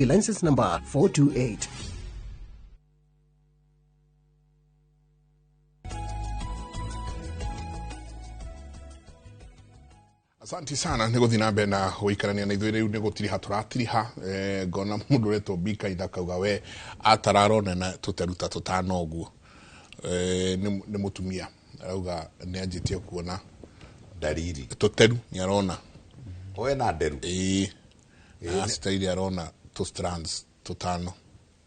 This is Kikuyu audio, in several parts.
License number 428. Asanti sana nä gå thiä na mbere na gå ikarania na ithuä rä u nä gå tiriha tå ratiriha. Ngona må ndå retwo bika ithakauga we atararonena tå teruta tå tano å guo. Nä må tumia arauga nä anjä tie kuona Dalili. Tå teru nä arona. We na nderu. Ĩĩ, acitaire arona tå strands tå tano.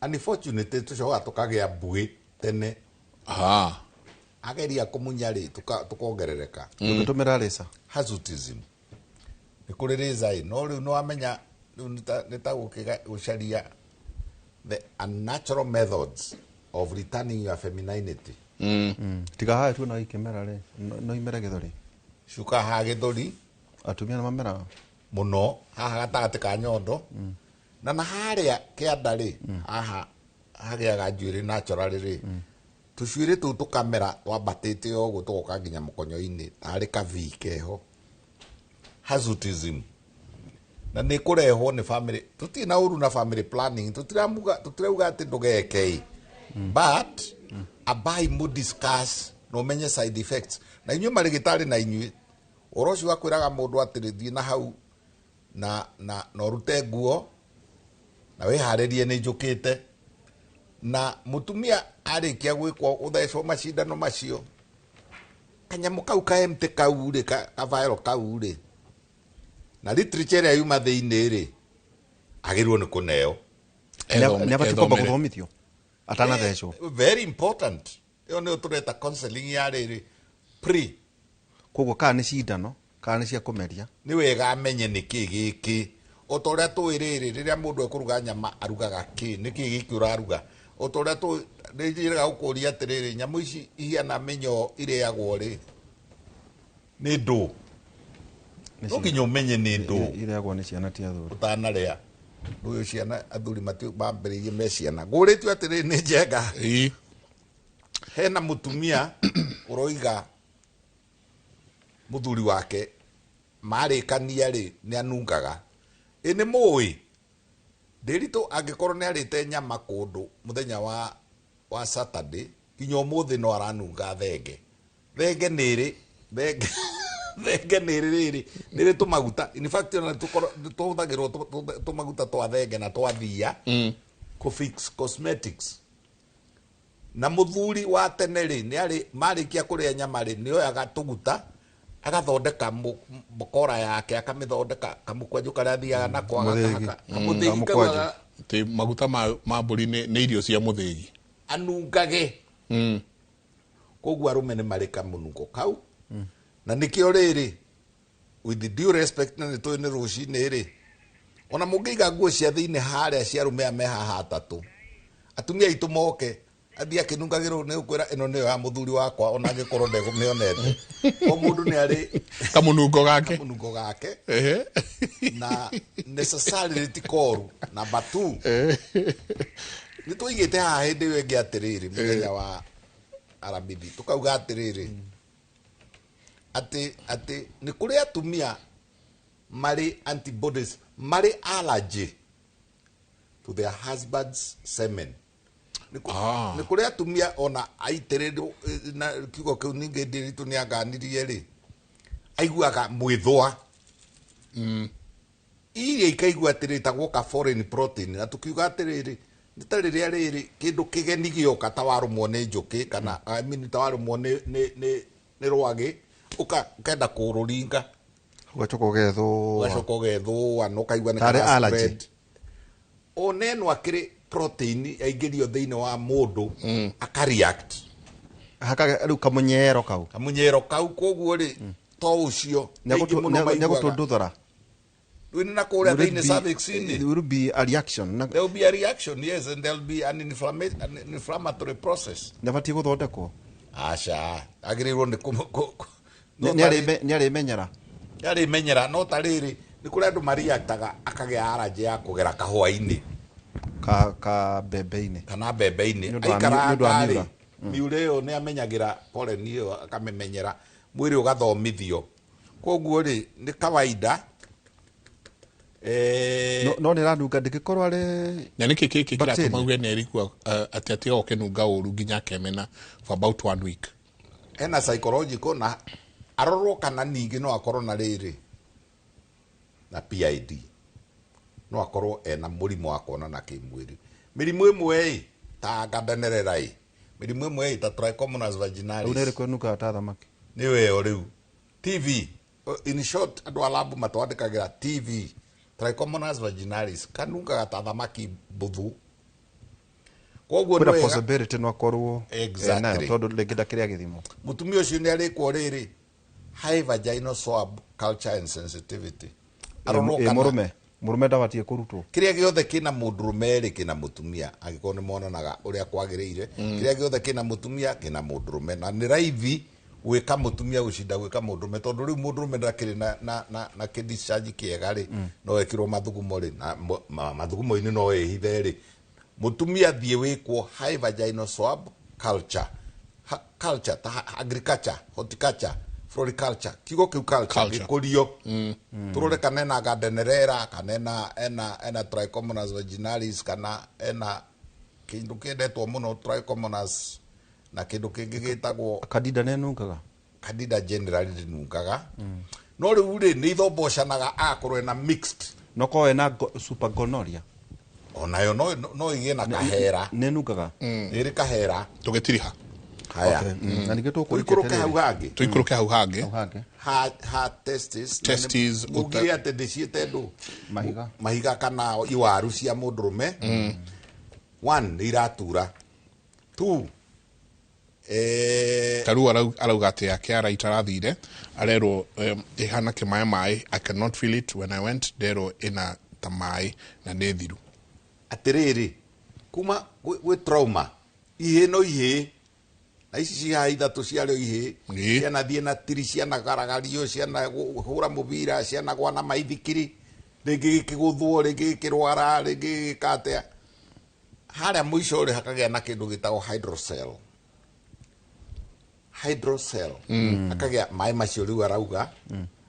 Unfortunately tũcokaga tũkagĩa mbuĩ tene. Aha. Ageria kũmunya rĩ, tũkongerereka. Ndũngĩtũmĩra rĩca. Hirsutism nĩ kũrĩ rĩca ĩ, no rĩu nĩ wamenya rĩu nĩ ta gũcaria the unnatural methods of returning your femininity. Tiga haha tuona ikĩmera rĩ, no imere gĩthũri. Cuka haha gĩthũri. Atumia nĩ mameraga. Mũno haha gatagatĩ ka nyondo na harĩa kĩanda rĩ, haha hagĩaga njuĩrĩ naturally rĩ, tũcuĩrĩ tũu tũkamera twambatĩte o ũguo tũgoka nginya mũkonyo-inĩ tarĩ ka V keho. Hirsutism na nĩ kũrehwo nĩ family. Tũtirĩ na ũru na family planning, tũtiramuga, tũtirauga atĩ ndũgeke ĩ, but abai mu discuss na ũmenye side effects na inyuĩ marĩgĩtarĩ na inyuĩ ũhoro ũcio wa kwĩraga mũndũ atĩrĩ thiĩ na hau na ũrute nguo na wĩharĩrie nĩ njũkĩte, na mũtumia arĩkia gwĩkwo gũthecwo macindano macio, kanyamũ kau ka empty kau rĩ, ka vial kau rĩ, na literature ĩrĩa yuma thĩinĩ rĩ, agĩrĩirwo nĩ kũneo. Nĩ abatiĩ kwamba gũthomithio atanathecwo. Very important. Ĩyo nĩyo tũreta counseling ya rĩrĩ pre. Koguo kana nĩ cindano kana nĩ cia kũmeria. Nĩ wega amenye nĩ kĩ gĩkĩ. O ta ũrĩa tũĩ rĩrĩ, rĩrĩa mũndũ ekũruga nyama arugaga kĩ, nĩ kĩ gĩkĩ ũraruga. O ta ũrĩa tũĩ, nĩ njĩraga gũkũria atĩrĩrĩ, nyamũ ici ihiana mĩnyoo irĩagwo rĩ, nĩ ndũ. No nginya ũmenye nĩ ndũ. Irĩagwo nĩ ciana ti athuri. Ũtanarĩa. Ndũ ciana athuri mambĩrĩirie me ciana. Ngũrĩtio atĩrĩrĩ nĩ njenga. Hena mũtumia ũroiga mũthuri wake marĩkania rĩ nĩ anungaga. Ĩ nĩ mũĩ Ndĩritũ angĩkorwo nĩ arĩte nyama kũndũ mũthenya wa Saturday nginya ũmũthĩ no aranunga thenge. Thenge nĩ ĩrĩ, thenge, thenge nĩ ĩrĩ rĩrĩ, nĩ ĩrĩ tũmaguta. In fact, ona tũhũthagĩrwo tũmaguta twa thenge na twa thia kũ fix cosmetics. Na mũthuri wa tene rĩ, nĩ arĩ marĩkia kũrĩa nyama rĩ, nĩ oyaga tũguta agathondeka mũkora yake, akamĩthondeka kamũkwanjũ karĩa athiaga nako, Mũthĩgi. agakahaka. Kamũthĩgi kau Kamũkwanjũ. Atĩ maguta ma mbũri nĩ irio cia mũthĩgi. Anungage. Koguo arũme nĩ marĩ kamũnungo kau. Na nĩkĩo rĩrĩ, with due respect, na nĩ tũĩ nĩ rũcinĩ rĩ, ona mũngĩiga nguo cia thĩinĩ harĩa cia arũme aya me haha atatũ, atumia aitũ moke athiĩ akĩnungagĩrwo nĩ ũkwĩra ĩno nĩyo ya mũthuri wakwa, ona angĩkorwo ndekũmĩonete. O mũndũ nĩ arĩ kamũnungo gake. Kamũnungo gake. Na necessarily ti koru. Number 2, nĩ tũigĩte haha hĩndĩ ĩyo ĩngĩ atĩrĩrĩ, mũthenya wa Aramithi, tũkauga atĩrĩrĩ, atĩ nĩ kũrĩ atumia marĩ antibodies, marĩ allergy to their husband's semen. Nĩ kũrĩ atumia ona aitĩrĩrio, na kiugo kĩu ningĩ Ndĩritũ nĩ anganirie rĩ, aiguaga mwĩthũa. Iria ikaigua atĩrĩrĩ ta gwoka foreign protein, na tũkiuga atĩrĩrĩ, nĩ ta rĩrĩa rĩrĩ kĩndũ kĩgeni gĩoka ta warũmwo nĩ njũkĩ kana, I mean, ta warũmwo nĩ rwagĩ, ũkenda kũrũringa. Ũgacoka ũgethũa. Ũgacoka ũgethũa na ũkaigua nĩ Tarĩ kara allergy. spread. Ona ĩno akĩrĩ protein yaingĩrio thĩinĩ wa mũndũ, aka react. Haka rĩu kamũnyero kau. Kamũnyero kau, koguo rĩ, to ũcio, Nĩ aingĩ mũno maiguaga. agũtũnduthũra. Rĩu nĩ na kũrĩa Will it thĩinĩ be cervix-inĩ. It will be a reaction. Na There will be a reaction, yes, and there will be an inflammatory process. Nĩ abatiĩ gũthondekwo? Aca, agĩrĩirwo nĩ no Nĩ tarĩ arĩmenyera. Nĩ arĩmenyera, no ta rĩrĩ, nĩ kũrĩ andũ mareactaga akagĩa allergy ya kũgera kahũa-inĩ. Ka mbembe-inĩ. Kana mbembe-inĩ. Nĩ ũndũ wa nĩ ũndũ wa Aikaranga rĩ, miura. miura ĩyo nĩ amenyagĩra pollen ĩyo akamĩmenyera, mwĩrĩ ũgathomithio. Koguo rĩ, nĩ kawaida. No nä ranunga ndä arä Na nĩkĩ kĩkĩ Bacteria. kĩratũma uge nĩ erigua atĩ atiga gũkĩnunga ũru nginya akemena for about one week? Hena psychological na arorwo kana ningĩ no akorwo na rĩrĩ na PID, no akorwo ena mũrimũ wa kuonana kĩmwĩrĩ. Mĩrimũ ĩmwe ĩ ta Gardnerella, ĩ mĩrimũ ĩmwe ĩ ta Trichomonas rä u vaginalis. nä rä kwenungaga ta thamaki. Nĩyo ĩyo rĩu TV, in short, andũ a lab matwandĩkagĩra TV, Trichomonas vaginalis, kanungaga ta thamaki mbuthu, koguo nĩ Kwĩna wega possibility no akorwo Exactly. enayo tondå rĩngĩ ndakĩrĩa gĩthimo. Mutumia ũcio nĩ arĩkwo rĩrĩ high vaginal swab culture and sensitivity. Arorwo kana- Må må rå ndabatie kå rutwo. Kĩrĩa gĩothe kĩna mũndũrũme rĩ kĩna mũtumia, angĩkorwo nĩ monanaga ũrĩa kwagĩrĩire. Kĩrĩa gĩothe kĩna mũtumia kĩna mũndũrũme, na nĩ raithi gwĩka mũtumia gũcinda gwĩka mũndũrũme, tondũ rĩu mũndũrũme ndakĩrĩ na kĩ-discharge kĩega rĩ, no ekĩrwo mathugumo rĩ, na mathugumo-inĩ no ĩhithe rĩ. Mũtumia thiĩ wĩkwo high vaginal swab culture, culture ta agriculture, horticulture, floriculture, kiugo kĩu culture. Culture. Gĩkũrio tũrore kana ena Gardnerella, kana ena Trichomonas vaginalis, kana ena kĩndũ kĩendetwo mũno Trichomonas na kĩndũ kĩngĩ gĩtagwo Candida nä nungaga. Candida generally ndĩnungaga, no rĩu rĩ nĩ ithombocanaga, agakorwo ena mixed. No korwo ena super gonorrhea. Onayo no ĩgĩe na kahera. Nä nungaga. Nĩ ĩrĩ kahera. Tũgĩtiriha. Haya. Okay. Na ningä tå tũikũrũke hau hangĩ. Tũikũrũke hau hangĩ. Hangä. Ha testis na nĩ- Testis, mugire atĩ ndĩciĩte ndũ. Mahiga. Mahiga kana iwaru cia mũndũrũme. One, nĩ iratura. Two, Ta rĩu arauga atĩ yake araita arathire arerwo ĩhana kĩmaĩ maĩ. "I cannot feel it. When I went, nderwo ĩna ta maĩ na nĩ thiru." Atĩrĩrĩ, kuma gwĩ trauma, ihĩ no ihĩ, na ici cihaha ithatũ ciarĩo ihĩ. Cianathiĩ na tiri, cianagaragario, cianahũra mũbira, cianagwa na maithikiri, rĩngĩ gĩkĩgũthwo, rĩngĩ gĩkĩrwara, rĩngĩ gĩgĩka atĩa. Harĩa mũico rĩ hakagĩa na kĩndũ gĩtagwo hydrocele. Hydrocele, akagĩa maĩ macio. Rĩu arauga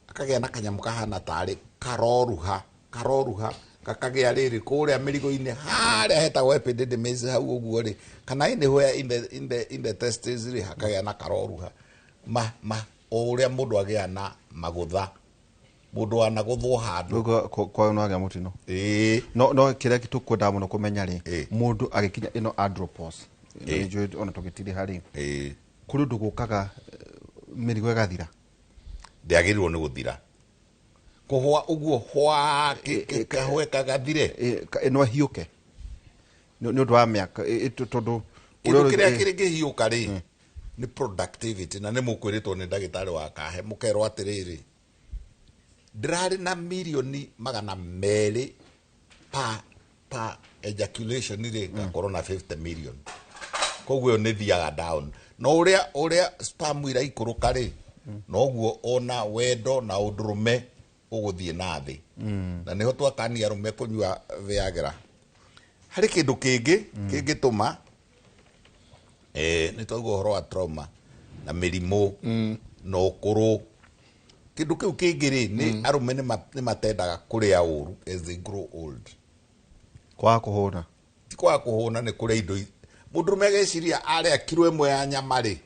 akagĩa na kanyamũ kahana tarĩ karoruha, karoruha gakagĩa rĩrĩ kũrĩa mĩrigo-inĩ harĩa hetagwo epididymis hau ũguo rĩ, kana anywhere in the testes rĩ, hakagĩa na karoruha ma o ũrĩa mũndũ agĩa na magũtha, mũndũ anagũthwo handũ. Kwayo no agĩa må tino. Ĩĩ. No kä rä a tå kwendaga må no kå menya rä, må ndå agä kinya ä no andropause, nä ona tå gä tirä harä kå rä å ndå gå kaga mä rigo ĩgathira. Ndĩagĩrĩirwo nĩ gũthira kũhũa ũguo hwa kahũe kagathire. No ahiũke nĩ ũndũ wa mĩaka tondũ Kĩndũ kĩrĩa kĩngĩhiũka rĩ nĩ productivity, na nĩ mũkwĩrĩtwo nĩ ndagĩtarĩ wa kahe, mũkerwo atĩrĩrĩ, ndĩrarĩ na 200 million pa ejaculation rĩ, ngakorwo na 50 million, koguo ĩyo nĩ thiaga down. No ũrĩa sperm iraikũrũka rĩ, noguo ona wendo na ũndũrũme ũgũthiĩ na thĩ, na nĩho twakania arũme kũnyua Viagra. Harĩ kĩndũ kĩngĩ kĩngĩtũma, nĩ twauga ũhoro wa trauma na mĩrimũ na ũkũrũ. Kĩndũ kĩu kĩngĩ rĩ nĩ arũme nĩ matendaga kũrĩa ũru as they grow old. Kwaga kũhũna. Ti kwaga kũhũna, nĩ kũrĩa indo mũndũrũme ageciria arĩa kiro 1 ya nyama rĩ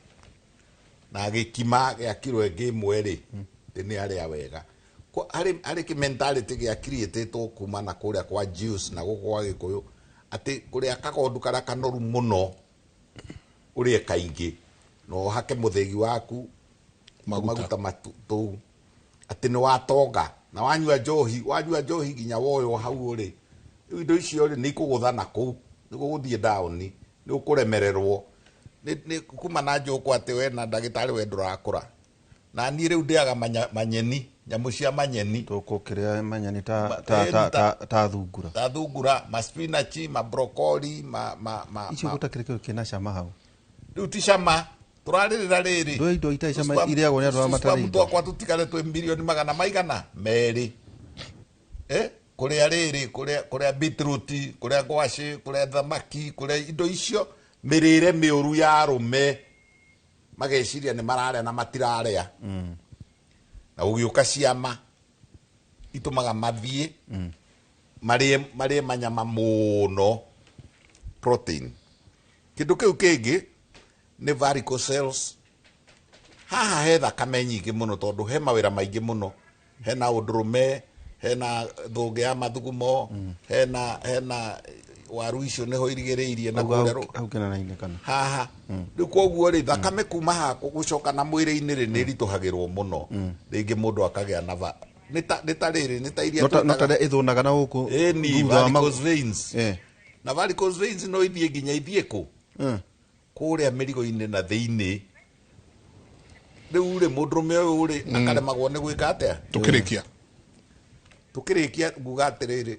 na gĩkima gĩa kiro ĩngĩ 1 rĩ, nĩ arĩa wega. Harĩ kĩ mentality gĩa creatĩtwo kuma na kũrĩa kwa Jews na gũkũ kwa Gĩkũyũ, atĩ kũrĩa kagondu karĩa kanoru mũno ũrĩe kaingĩ na ũhake mũthĩgi waku maguta. Maguta tũu atĩ nĩ watonga, na wanyua njohi nginya woywo hau rĩ. Rĩu indo icio rĩ nĩ ikũgũtha na kũu nĩ gũgũthiĩ down, nĩ ũkũremererwo nĩ kuma na njũkũ atĩ we na ndagĩtarĩ we ndũrakũra, na niĩ rĩu ndĩaga manyeni, nyamũ cia manyeni. Tũkũkĩrĩa manyeni ta ta- ta thungura. Ta thungura, ma spinach, ma broccoli, ma Icio gũtakĩrĩ kĩndũ kĩna cama hau. Rĩu ti cama tũrarĩrĩra rĩrĩ. Ndũĩ indo itarĩ cama irĩagwo nĩ andũ arĩa matarĩ indo. Twakwa tũtigare twĩ milioni magana maigana merĩ, kũrĩa rĩrĩ, kũrĩa beetroot, kũrĩa ngwacĩ, kũrĩa thamaki, kũrĩa indo icio, mĩrĩre mĩũru ya arũme, mageciria nĩ mararĩa na matirarĩa, na gũgĩũka ciama. Itũmaga mathiĩ marĩe manyama mũno, protein. Kĩndũ kĩu kĩngĩ nĩ varicoceles. Haha he thakame nyingĩ mũno tondũ he mawĩra maingĩ mũno, hena ũndũrũme, hena thũngĩ ya mathugumo, hena waru icio nĩho irigĩrĩirie na kũrĩa hau kĩnana-inĩ kana haha. Rĩu koguo rĩ, thakame kuma haha gũcoka na mwĩrĩ-inĩ rĩ, nĩ ĩritũhagĩrwo mũno. Rĩngĩ mũndũ akagĩa na nĩ ta rĩrĩ, nĩ ta iria no ta rĩa ĩthũnaga na gũkũ ĩni varicose veins. Na varicose veins no ithiĩ nginya ithiĩ kũ kũrĩa mĩrigo-inĩ na thĩinĩ. Rĩu rĩ, mũndũrũme ũyũ rĩ, akaremagwo nĩ gwĩka atĩa? Tũkĩrĩkia nguga atĩrĩrĩ,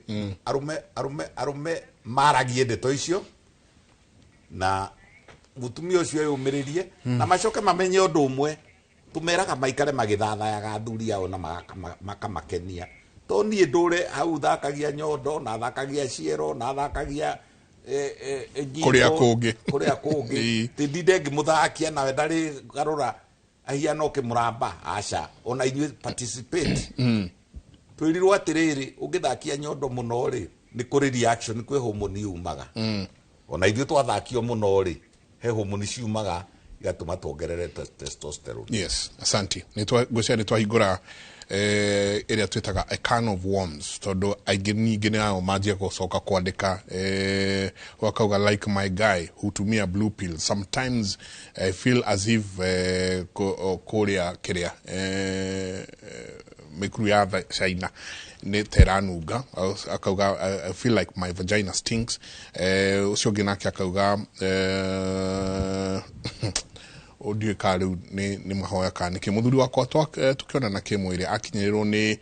arũme maragie ndeto icio na mũtumia ũcio eyũmĩrĩrie, na macoke mamenye ũndũ ũmwe, tũmeraga maikare magĩthathayaga athuri ao na makamakenia. To niĩ ndũre hau thakagia nyondo na thakagia ciero na thakagia kũrĩa kũngĩ, kũrĩa kũngĩ, tindinde ngĩmũthakia nawe ndarĩ garũra ahiana ũkĩmũramba. Aca, ona inyuĩ participate. Twĩrirwo atĩrĩrĩ, ũngĩthakia nyondo mũno rĩ, nĩ kũrĩ reaction, kwĩ hormone yumaga. Ona ithuĩ twathakio mũno rĩ, he hormone ciumaga igatũma tuongerere testosterone. Yes, asante. Ngwĩciria nĩ twahingũra ĩrĩa twĩtaga a can of worms, tondũ aingĩ ningĩ nĩ ao manjia gũcoka kwandĩka, wakauga like my guy hutumia blue pill, sometimes I feel as if kũrĩa kĩrĩa mĩkuru ya China nĩ ta ĩranunga. Akauga I feel like my vagina stinks. Ũcio ũngĩ nake akauga ndiũĩ kana rĩu nĩ mahoya kana nĩkĩ. Mũthuri wakwa tũkĩonana kĩmwĩrĩ akinyĩrĩrwo nĩ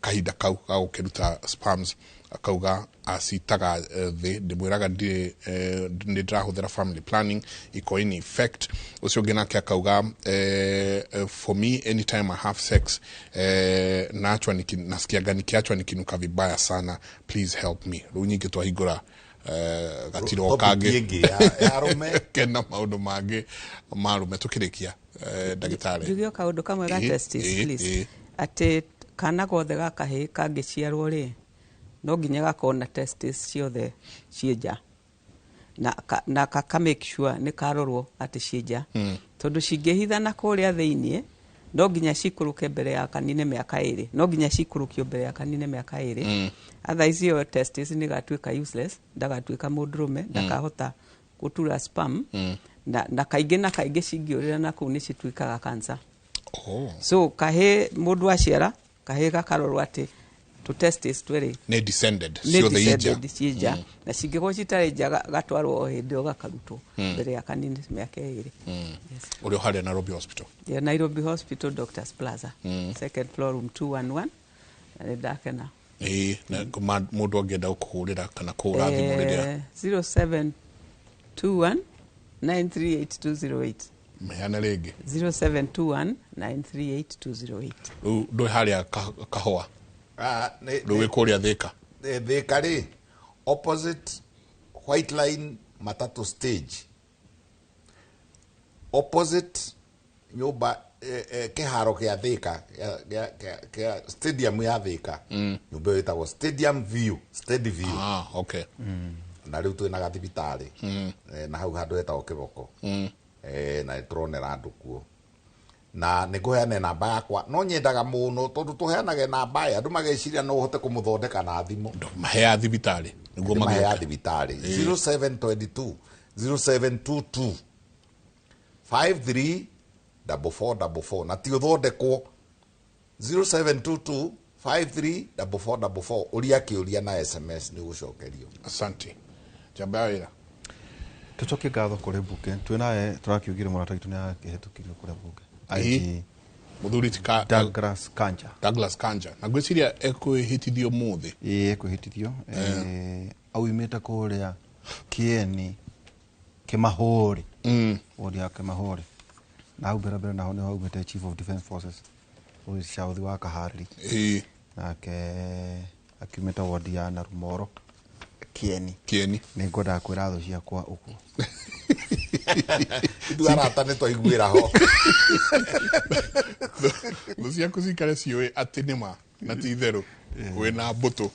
kahinda kau ga gũkĩruta sperms, akauga acitaga thĩ, ndĩmwĩraga ndirĩ nĩ ndĩrahũthĩra family planning iko in effect. Ũcio ũngĩ nake akauga for me anytime I have sex, naachwa nasikiaga nikiachwa nikinuka vibaya sana, please help me. Rĩu nyingĩ twahingũra gatiro kangĩ kena maũndũ mangĩ ma arũme. Tũkĩrĩkia, ndagĩtarĩ, njuge o kaũndũ kamwe ga testis, please, atĩ kana gothe ga kahĩĩ kangĩciarwo rĩ, no nginya gakorwo na testis ciothe ciĩ nja, na kaka make sure nĩ karorwo atĩ ciĩ nja, tondũ cingĩhithana kũrĩa thĩiniĩ, no nginya cikũrũke mbere ya kanine mĩaka 2, no nginya cikũrũkio mbere ya kanine mĩaka 2. Otherwise ĩyo testis nĩ ĩgatuĩka useless, ndagatuĩka mũndũrũme, ndakahota gũtura sperm, na kaingĩ na kaingĩ cingĩũrĩra na kũu nĩ cituĩkaga cancer. So kahĩĩ mũndũ aciara kahĩĩ gakarorwo atĩ tũ testis twĩrĩ nĩ descended ciothe inja, descended ciĩ nja, na cingĩkorwo citarĩ nja gatwarwo o hĩndĩ ĩyo gakarutwo mbere ya kanini mĩaka 2. Yes. Ũrĩa harĩa Nairobi Hospital. Yeah, Nairobi Hospital, Doctors Plaza, second floor, room 211. Na nĩ ndakena. Ĩĩ, na mũndũ angĩenda gũkũhũrĩra kana kũhũra thimũ rĩrĩa 0721 938 208. Meane rĩngĩ. 0721 938 208. Rĩu ndũĩ harĩa Kahũa, rĩu wĩ kũrĩa Thĩka. Thĩka rĩ, opposite White Line matatu stage, opposite nyũmba kĩharo kĩa Thĩka kĩa stadium ya Thĩka, nyũmba ĩyo ĩtagwo Stadium View, Steady View. Ah, okay. Na rĩu twĩna gathibitarĩ na hau handũ hetagwo Kĩboko, na nĩ tũronera andũ kuo, na nĩ ngũheane namba yakwa. No nyendaga mũno tondũ tũheanage namba ĩ andũ mageciria no ũhote kũmũthondeka na thimũ. Mahea thibitarĩ nĩguo mahea magĩũka. Thibitarĩ 0722 0722 53 4444, na ti ũthondekwo, 0722 53 4444. Ũria kĩũria na SMS nĩ ũgũcokerio. Asante, njamba ya wĩra. Tũcokie ngatho kũrĩ mbunge twĩnaye, tũrakiugire mũrata witũ nĩ akĩhĩtũkirio kũrĩa mbunge. IG Mũthuri ti Douglas Kanja. Douglas Kanja, na ngwĩciria ekwĩhĩtithio mũthĩ. Ĩĩ, ekwĩhĩtithio. Aumĩte kũrĩa Kĩeni Kĩmahũri, wodi ya Kĩmahũri, na hau mbere mbere naho nĩho aumĩte Chief of Defence Forces Cauthi wa Kahariri. Nake akiumĩte wodi ya Narumoro Kĩeni. Kĩeni. Nĩ ngwendaga kwĩra thũ ciakwa ũguo. Ithuĩ arata nĩ twaiguĩra ho. Thũ ciaku cikare ciũĩ atĩ nĩ ma. Na ti itherũ wĩna mbũtũ.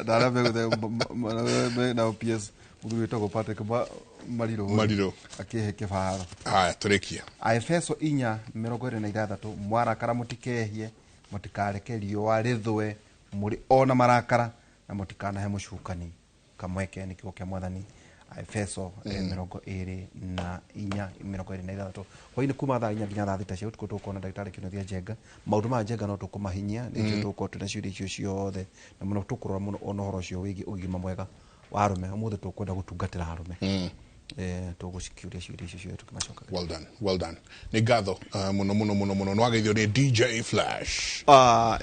Na arĩa na PS mũthuri wĩtagwo Patrick Marirũ. Marirũ. Akĩhe kĩbaro. Haya, tũrĩkie. Aefeso 4:26, mwarakara mũtikehie, mũtikareke riũa rĩthũe mũrĩ ona marakara, na mũtikanahe mũcukani kamweke. Nĩ kiugo kĩa Mwathani. Aefeso 24 26. Hwainĩ kuma thaa 4 nginya thaa 6 cia ũtukũ tũkona ndagĩtarĩ Kĩnuthia Njenga. Maũndũ maya Njenga no tũkũmahinyia nĩkĩo tũgũkorwo twĩna ciũria icio ciothe, na mũno tũkũrora mũno ona ũhoro ũcio wĩgiĩ ũgima mwega wa arũme. Ũmũthĩ tũkwenda gũtungatĩra arũme. Tũgũcikiũria ciũria icio ciothe tũkĩmacokagia. Well done, well done. Nĩ ngatho mũno mũno mũno mũno. Nĩ wageithio nĩ DJ Flash. Ah,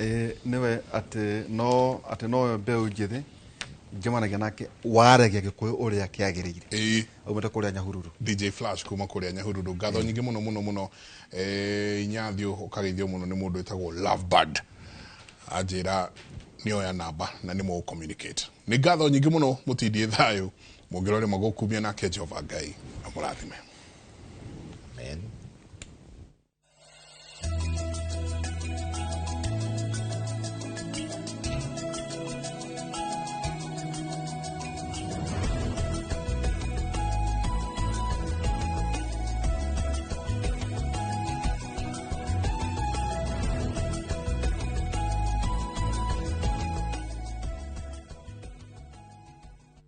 nĩwe atĩ no mbeũ njĩthĩ njemanagia nake waragia Gĩkũyũ ũrĩa kĩagĩrĩire. Aumĩte kũrĩa Nyahururu. DJ Flash kuma kũrĩa Nyahururu, ngatho nyingĩ mũno mũno mũno. Inyathio ũkageithio mũno nĩ mũndũ wĩtagwo Lovebird, anjĩra nĩoya namba na nĩ mũgũ communicate. Nĩ ngatho nyingĩ mũno, mũtindie thayũ, mũngĩrore magũkumia nake Jehova Ngai amũrathime.